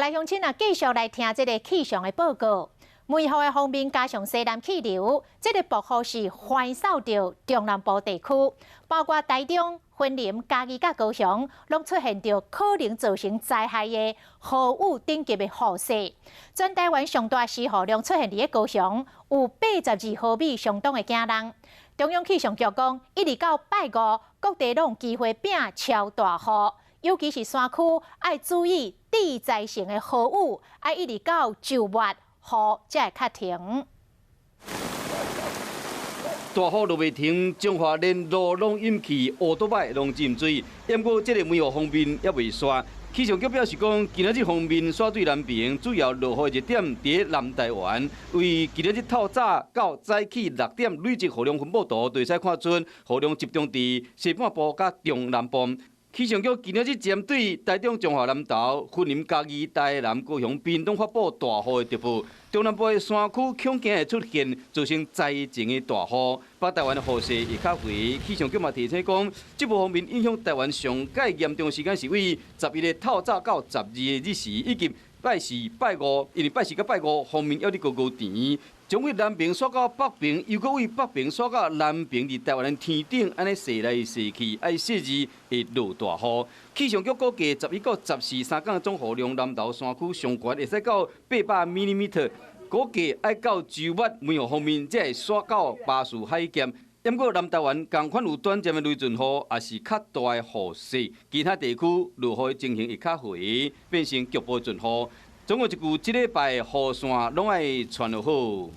來鄉親啊，繼續來聽這个氣象的報告。梅雨的鋒面加上西南氣流，這个暴雨是橫掃著中南部地區，包括台中、雲林、嘉義佮高雄，攏出現著可能造成災害的豪雨等級的雨勢。全台灣上大時雨量出現佇咧高雄，有82毫米相當的驚人。中央氣象局講，一直到拜五，各地攏有機會變超大雨，尤其是山區愛注意致災性的豪雨，愛一直到週末雨才會較停。大雨落袂停，彰化連路攏淹去，烏多擺攏浸水。毋過這个梅雨鋒面猶未煞。氣象局表示講，今仔日鋒面煞對南爿，主要落雨熱點佇南台灣。為今仔日透早到早起6點累積雨量分布圖，就會使看出雨量集中佇西半部佮中南部。氣象局今仔日針對台中、彰化南投、雲林、嘉義、台南、高雄、屏東發布大雨的特報。中南部的山區恐驚會出現造成災情的大雨，北台灣的雨勢會較肥。氣象局嘛提醒講，這部鋒面影響台灣上蓋嚴重時間是為11日透早到12个日時，以及拜四、拜五，因為拜四佮拜五鋒面猶佇高高甜，將為南爿煞到北爿，又閣為北爿煞到南爿，佇台灣的天頂按呢踅來踅去，愛四日會落大雨。氣象局估計11到14三工總雨量，南投山區上懸會使到800 millimeter，估計愛到週末梅雨鋒面才會煞到巴士海峽。毋過南台灣仝款有短暫的雷陣雨，也是較大的雨勢，其他地區落雨的情形會較肥，變成局部陣雨。總共一句，這禮拜雨傘攏愛穿好。